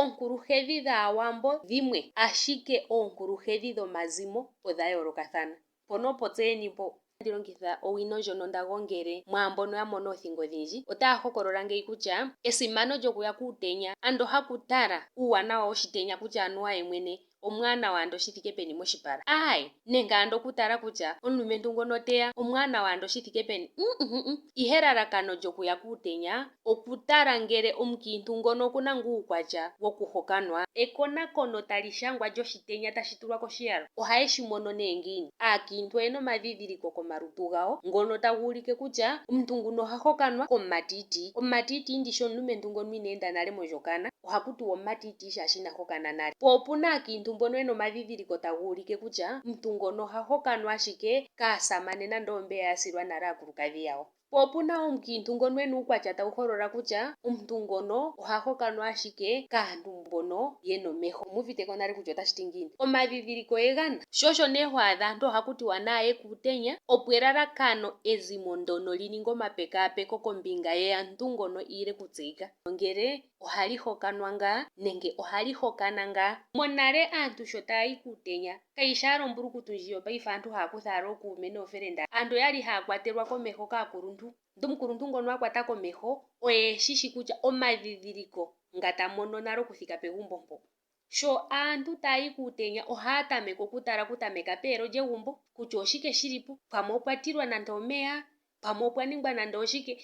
Oonkuluhedhi dhAawambo dhimwe, ashike oonkuluhedhi dhomazimo odha yoolokathana. Mpono opo tseyeni mpo. Otandi longitha owino ndjono nda gongele mwaambono ya mona oothingo odhindji. Otaya hokolola ngeyi kutya esimano lyokuya kuutenya ando haku tala uuwanawa woshitenya kutya anuwa ye mwene omwaanawa ando shi thike peni moshipala, aaye, nenge ando okutala kutya omulumentu ngono te ya omwaanawa ando shi thike peni, mm-mm-mm. Ihe elalakano lyokuya kuutenya okutala ngele omukiintu ngono oku na ngaa uukwatya wokuhokanwa. Ekonakono tali shangwa lyoshitenya tashi tulwa koshiyalo ohaye shi mono nee ngiini? Aakiintu oye na omadhidhiliko komalutu gawo ngono tagu ulike kutya omuntu nguno oha hokanwa komumatiitii. Omumatiitii ndishi omulumentu ngono ina enda nale mondjokana. Ohaku tiwa omumatiitii shaashi ina hokana nale. Po opu na aakiintu mbono ye na omadhidhiliko tagu ulike kutya omuntu ngono oha hokanwa ashike kaasamane nando oombeya ya silwa nale aakulukadhi yawo. Po opu na wo omukiintu ngono e na uukwatya tawu holola kutya omuntu ngono oha hokanwa ashike kaantu mbono ye na omeho. Omu uvite ko nale kutya otashi ti ngiini. Omadhidhiliko oye ga na. Sho osho nee ho adha aantu ohaku tiwa naya ye kuutenya opo elalakano ezimo ndono li ninge omapekaapeko kombinga yeantu ngono i ile kutseyika ngele ohali hokanwa ngaa nenge ohali hokana ngaa. Monale aantu sho taya yi kuutenya, kayi shi owala ombulukutu ndji yopaife aantu haya kutha owala ookuume noofelenda. Aantu oyali haya kwatelwa komeho kaakuluntu. Ndele omukuluntu ngono a kwata komeho oye eshi shi kutya omadhidhiliko nga ta mono nale okuthika pegumbo mpo. Sho aantu taya yi kuutenya ohaya tameke okutala okutameka peelo lyegumbo kutya oshike shili po, pamwe opwa tilwa nande omeya, pamwe opwa ningwa nande oshike.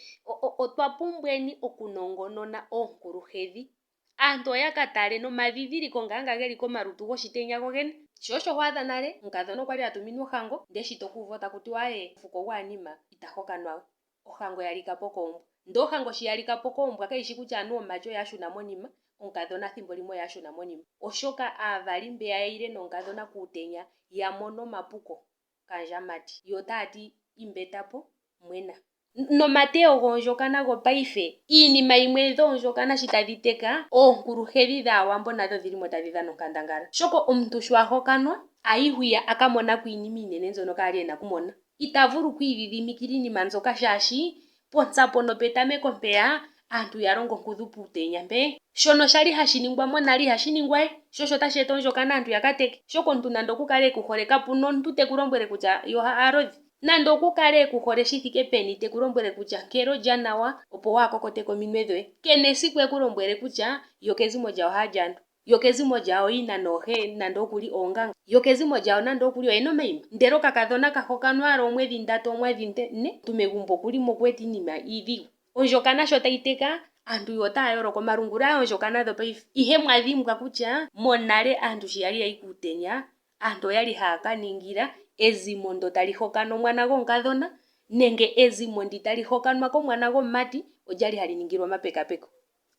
Otwa pumbweni okunongonona oonkuluhedhi. Aantu oya ka tale nomadhidhiliko ngaa nga geli komalutu goshitenya gogene. Sho osho ho adha nale omukadhona okwali a tuminwa ohango ndele shi to ka uva otaku tiwa aaye omufuko gwaanima ita hokanwa we. Ohango ya lika po koombwa. Ndele ohango shi ya lika po koombwa kayi shi kutya anuwa omumati oye a shuna monima, omukadhona thimbo limwe oye a shuna monima. Oshoka aavali mbeya ya yile nomukadhona kuutenya ya mono omapuko kandjamati. Yo otaya ti imbeta po, mwena. Nomateyo goondjokana gopaife, iinima yimwe dhoondjokana shi tadhi teka, oonkuluhedhi dhAawambo nadho odhi li mo tadhi dhana onkandangala. Oshoka omuntu sho a hokanwa, a yi hwiya a ka mona ko iinima iinene mbyono kaa li e na okumona. Ita vulu okwiidhidhimikila iinima mbyoka shaashi pontsapo nopetameko mpeya aantu ya longo onkudhu puutenya mpe. Shono shali hashi ningwa monale ihashi ningwa we, sho osho tashi eta ondjokana aantu ya ka teke. Oshoka omuntu nando oku kale e ku hole kapu na omuntu te ku lombwele kutya yo aalodhi. Nando oku kale e ku hole shi thike peni te ku lombwele kutya nkelo lya nawa opo waa kokoteke ominwe dhoye, ke na esiku e ku lombwele kutya yo kezimo lyawo ohaya li aantu. Yo kezimo lyawo yina noohe nando okuli oonganga. Yo kezimo lyawo nando okuli oyena omaima. Ndele okakadhona ka hokanwa owala oomwedhi ndatu oomwedhi ne, omuntu megumbo okuli mo okuwete iinima iidhigu. Ondjokana sho tayi teka, aantu yo otaya yolo komalungula oondjokana dhopaife. Ihe mwa dhimbwa kutya monale aantu sho yali yayi kuutenya, aantu oyali haya ka ningila ezimo ndo tali hokana omwana gomukadhona nenge ezimo ndi tali hokanwa komwana gomumati olyali hali ningilwa omapekapeko.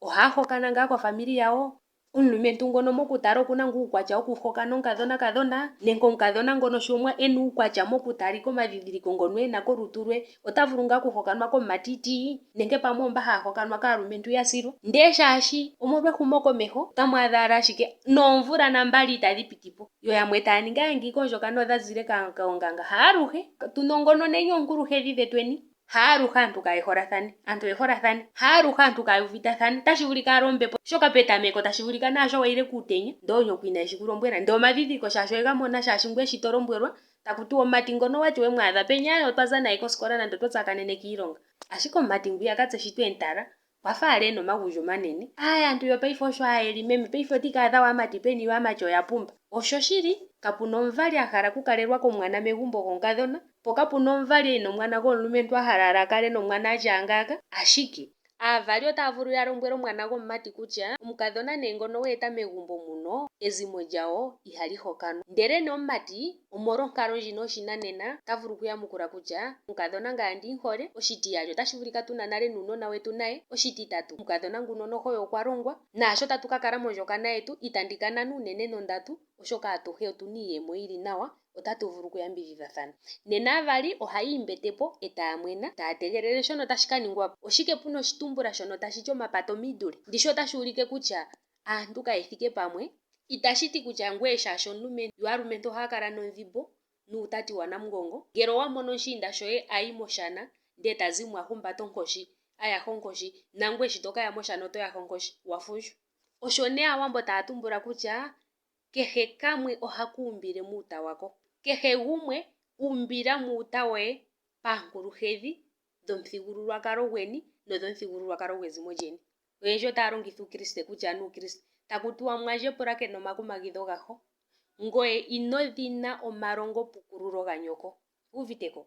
Ohaya hokana ngaa kofamili yawo? Omulumentu ngono mokutala okuna ngaa uukwatya wokuhokana omukadhonakadhona? Nenge omukadhona ngono sho e na uukwatya mokutalika omadhidhiliko ngono e na kolutu lwe, ota vulu ngaa okuhokanwa komumati? Nenge pamwe oomba haya hokanwa kaalumentu ya silwa? Ndele shaashi omolwehumokomeho, otamu adha owala ashike noomvula nambali itadhi piti po, yo yamwe taya ningi aye ngiika oondjokana odha zile koonganga. Haaluhe. Tu nongononeni oonkuluhedhi dhetweni. Haaluhe aantu kaaye holathane. Aantu oye holathane. Haaluhe aantu kaaye uvitathane. Otashi vulika owala ombepo. Oshoka petameko tashi vulika naasho wa yile kuutenya, ndele onyoko inaye shi ku lombwela. Ndele omadhidhiliko shaashi oye ga mona shaashi ngweye shi to lombwelwa, taku tiwa omumati ngono wa ti we mu adha peni? Aaye otwa za naye kosikola nande otwa tsakanene kiilonga. Ashike omumati ngwiyaka tse shi twe mu tala, Okwa fa ale ena omagundji omanene. Aay aantu yopaife osho haa yeli meme paife otii ka adha we aamati peni yo aamati oya pumba. Oshoshili, kapuna omuvali a hala okukalelwa komwana megumbo gomukadhona, po kapuna omuvali ena omwana gomulumentu a hala a kale nomwana atya ngaaka. Ashike. Aavali otaya vulu ya lombwele omwana gomumati kutya omukadhona nee ngono we eta megumbo muno ezimo lyawo ihali hokanwa. Ndele nee omumati Omolwa onkalo ndjino yoshinanena, ota vulu okuyamukula kutya, Omukadhona ngame ondi mu hole. Oshitiyali, otashi vulika tu na nale nuunona wetu naye. Oshititatu, omukadhona nguno noho ye okwa longwa. Naasho tatu ka kala mondjokana yetu, itandi ka nana unene nondatu, oshoka atuhe otu na iiyemo yi li nawa, otatu vulu okuyambidhidhathana. Nena aavali ohayi imbete po e taya mwena, taya tegelele shono tashi ka ningwa po. Oshike pu na oshitumbula shono tashi ti omapata omiidule? Ndishi otashi ulike kutya aantu kaye thike pamwe. Itashi ti kutya ngoye shaashi omulumentu, yo aalumentu ohaya kala nondhimbo nuutati wanamugongo. Ngele owa mono omushiinda shoye a yi moshana ndele ta zi mo a humbata onkoshi, a yaha onkoshi, nangoye shi to ka ya moshana oto yaha onkoshi. Wa fundju. Osho nee Aawambo taya tumbula kutya kehe kamwe ohaka umbile muuta wako. Kehe gumwe umbila muuta woye pankuluhedhi dhomuthigululwakalo gweni nodhomuthigululwakalo gwezimo lyeni. Oyendji otaya longitha uukriste kutya anuwa uukriste. Taku tiwa mumwandje pulakena omakumagidho gaho, ngoye ino dhina omalongopukululo ganyoko. Wu uviteko?